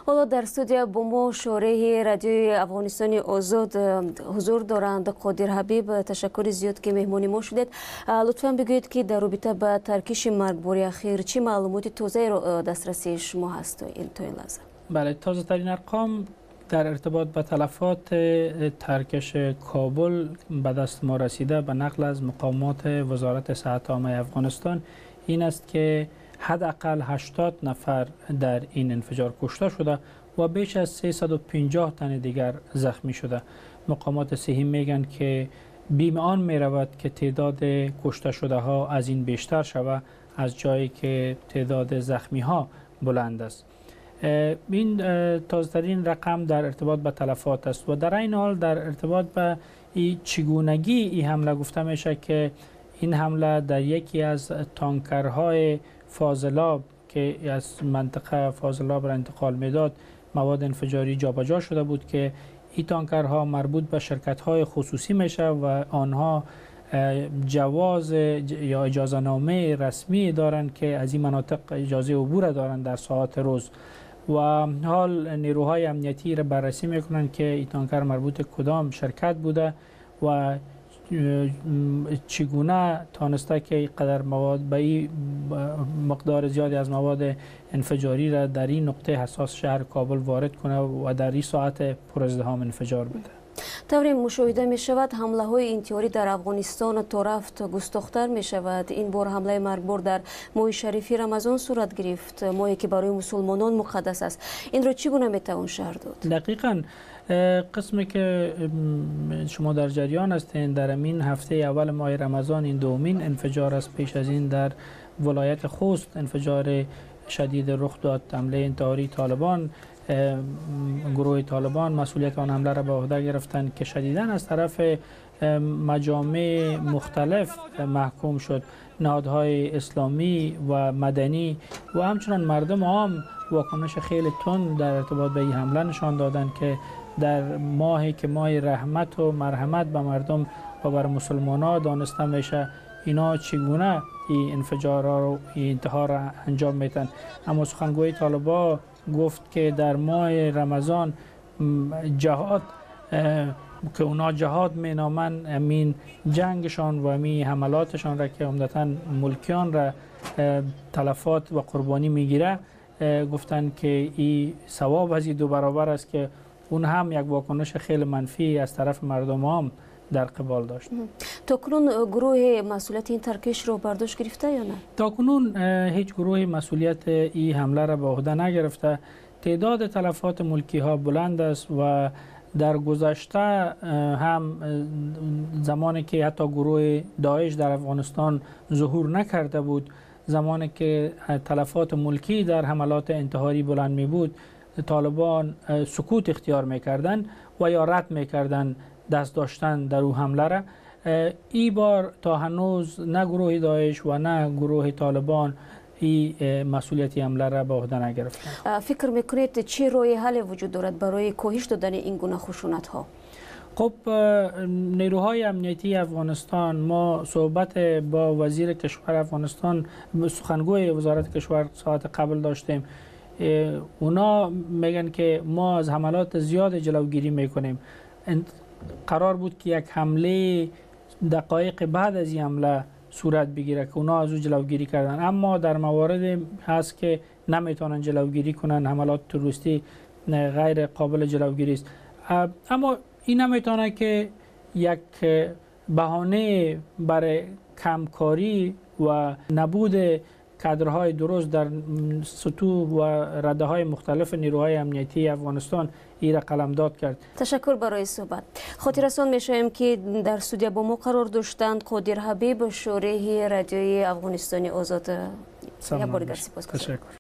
حالا در استودیو با ما شارح رادیوی افغانستان آزاد حضور دارند، قادر حبیب. تشکر زیاد که مهمان ما شدید. لطفا بگویید که در رابطه با ترکش مرگبار اخیر چه معلومات تازه رو دسترسی شما هست تا این لحظه؟ بله، تازه ترین ارقام در ارتباط با تلفات ترکش کابل به دست ما رسیده به نقل از مقامات وزارت صحت عامه افغانستان این است که حداقل 80 نفر در این انفجار کشته شده و بیش از 350 تن دیگر زخمی شده. مقامات صحی میگن که بیم آن میرود که تعداد کشته شده ها از این بیشتر شود، از جایی که تعداد زخمی ها بلند است. این تازه‌ترین رقم در ارتباط به تلفات است و در این حال در ارتباط به این چگونگی این حمله گفته میشه که این حمله در یکی از تانکرهای فاضلاب که از منطقه فاضلاب را انتقال میداد مواد انفجاری جابجا شده بود که این تانکرها مربوط به شرکت‌های خصوصی میشه و آنها جواز یا اجازه نامه رسمی دارند که از این مناطق اجازه عبور دارند در ساعات روز. و حال نیروهای امنیتی را بررسی میکنند که این تانکر مربوط کدام شرکت بوده و چگونه تانسته که قدر مواد به این مقدار زیادی از مواد انفجاری را در این نقطه حساس شهر کابل وارد کنه و در این ساعت پر ازدحام انفجار بده. طوری مشاهده می شود حمله های انتحاری در افغانستان تا رفت گستاختر می شود. این بار حمله مرگبار در ماه شریف رمضان صورت گرفت، ماهی که برای مسلمانان مقدس است. این را چگونه می توان شرح داد؟ دقیقاً قسمی که شما در جریان هستین، در این هفته اول ماه رمضان این دومین انفجار است. پیش از این در ولایت خوست انفجار شدید رخ داد. حمله انتحاری طالبان، گروه طالبان مسئولیت آن حمله را به عهده گرفتند که شدیداً از طرف مجامع مختلف محکوم شد. نهادهای اسلامی و مدنی و همچنان مردم عام واکنش خیلی تند در ارتباط به این حمله نشان دادند که در ماهی که ماه رحمت و مرحمت به مردم و بر مسلمان ها دانسته میشه، اینا چگونه این انفجارها و این انتحار را انجام میتن. اما سخنگوی طالبا گفت که در ماه رمضان جهاد که اونا جهاد مینامن، امین جنگشان و امین حملاتشان را که عمدتا ملکیان را تلفات و قربانی میگیره، گفتن که این ثواب از این دو برابر است که اون هم یک واکنش خیلی منفی از طرف مردم هم در قبال داشت. تا کنون گروه مسئولیت این ترکش رو برداشت گرفته یا نه؟ تا کنون هیچ گروه مسئولیت این حمله را به عهده نگرفته. تعداد تلفات ملکی ها بلند است و در گذشته هم زمانی که حتی گروه داعش در افغانستان ظهور نکرده بود، زمانی که تلفات ملکی در حملات انتحاری بلند می بود، طالبان سکوت اختیار میکردن و یا رد میکردن دست داشتن در او حمله را. ای بار تا هنوز نه گروه داعش و نه گروه طالبان این مسئولیت حمله را به عهده نگرفتند. فکر میکنید چه راه حل وجود دارد برای کاهش دادن این گونه خشونت ها؟ خب، نیروهای امنیتی افغانستان، ما صحبت با وزیر کشور افغانستان، سخنگوی وزارت کشور ساعت قبل داشتیم. اونا میگن که ما از حملات زیاد جلوگیری میکنیم. قرار بود که یک حمله دقایق بعد از این حمله صورت بگیره که اونا از او جلوگیری کردن، اما در موارد هست که نمیتونن جلوگیری کنن، حملات تروریستی غیر قابل جلوگیری است. اما این نمیتونه که یک بهانه برای کمکاری و نبود کادرهای درست در سطوح و رده های مختلف نیروهای امنیتی افغانستان ای را قلمداد کرد. تشکر برای صحبت. خاطررسان میشویم که در استودیو با ما قرار داشتند قادر حبیب، شارح رادیوی افغانستان آزاد. یک بار دیگر سپاسگزارم. تشکر.